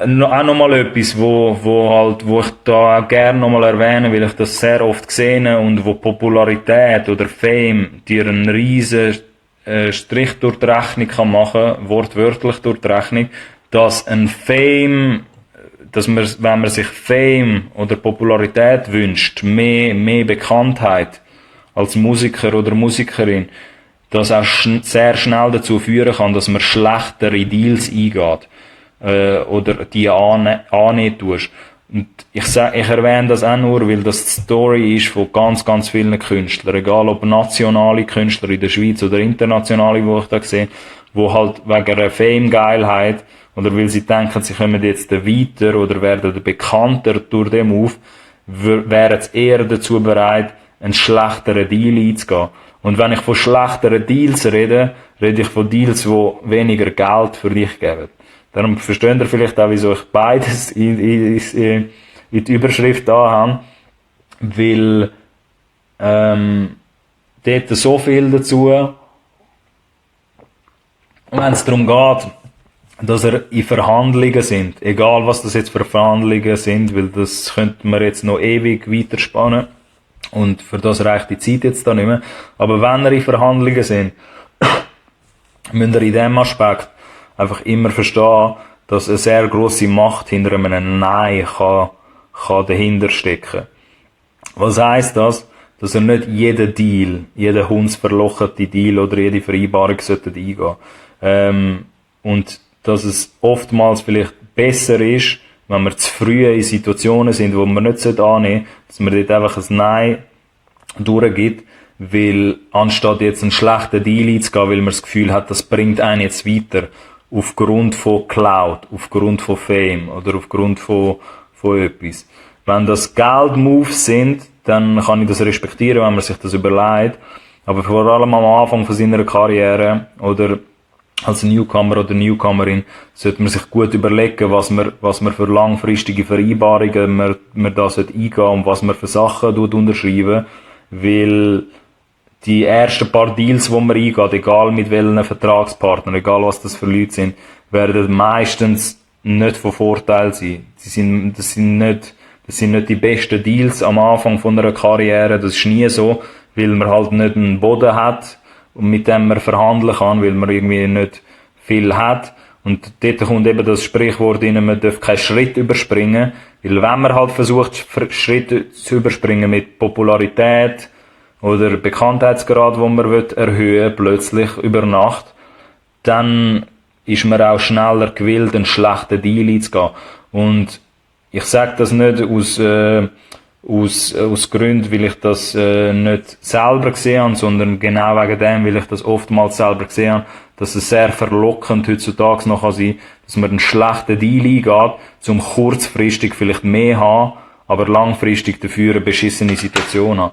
auch nochmal etwas, wo ich da auch gerne nochmal erwähne, weil ich das sehr oft sehe und wo Popularität oder Fame dir einen riesen Strich durch die Rechnung kann machen, wortwörtlich durch die Rechnung, dass wenn man sich Fame oder Popularität wünscht, mehr Bekanntheit als Musiker oder Musikerin, das auch sehr schnell dazu führen kann, dass man schlechtere Deals eingeht. Oder die annehmen tust. Und ich erwähne das auch nur, weil das die Story ist von ganz, ganz vielen Künstlern. Egal ob nationale Künstler in der Schweiz oder internationale, wo ich da sehe, wo halt wegen einer Fame-Geilheit oder weil sie denken, sie kommen jetzt weiter oder werden bekannter durch den Move, wären sie eher dazu bereit, einen schlechteren Deal einzugehen. Und wenn ich von schlechteren Deals rede ich von Deals, die weniger Geld für dich geben. Darum versteht ihr vielleicht auch, wieso ich beides in die Überschrift da habe. Weil, dort so viel dazu. Und wenn es darum geht, dass in Verhandlungen sind, egal was das jetzt für Verhandlungen sind, weil das könnte man jetzt noch ewig weiterspannen. Und für das reicht die Zeit jetzt da nicht mehr. Aber wenn ihr in Verhandlungen sind, müsst ihr in dem Aspekt einfach immer verstehen, dass eine sehr grosse Macht hinter einem Nein kann dahinter stecken. Was heisst das? Dass ihr nicht jeden Deal, jeden hundsverlocherte Deal oder jede Vereinbarung eingehen und dass es oftmals vielleicht besser ist, wenn wir zu früh in Situationen sind, wo man nicht annehmen sollte, dass man dort einfach ein Nein durchgibt, weil anstatt jetzt einen schlechten Deal einzugehen, weil man das Gefühl hat, das bringt einen jetzt weiter, aufgrund von Cloud, aufgrund von Fame oder aufgrund von etwas. Wenn das Geldmoves sind, dann kann ich das respektieren, wenn man sich das überlegt. Aber vor allem am Anfang von seiner Karriere oder als Newcomer oder Newcomerin sollte man sich gut überlegen, was man für langfristige Vereinbarungen man da eingehen und was man für Sachen unterschreiben, weil die ersten paar Deals, die man eingeht, egal mit welchen Vertragspartnern, egal was das für Leute sind, werden meistens nicht von Vorteil sein. Das sind nicht die besten Deals am Anfang von einer Karriere, das ist nie so, weil man halt nicht einen Boden hat, mit dem man verhandeln kann, weil man irgendwie nicht viel hat. Und dort kommt eben das Sprichwort rein, man darf keinen Schritt überspringen, weil wenn man halt versucht, Schritte zu überspringen mit Popularität oder Bekanntheitsgrad, wo man erhöhen plötzlich über Nacht, dann ist man auch schneller gewillt, einen schlechten Deal einzugehen. Und ich sage das nicht aus Gründen, weil ich das nicht selber gesehen habe, sondern genau wegen dem, weil ich das oftmals selber gesehen habe, dass es sehr verlockend heutzutage noch sein kann, dass man einen schlechten Deal eingeht, um kurzfristig vielleicht mehr haben, aber langfristig dafür eine beschissene Situation haben.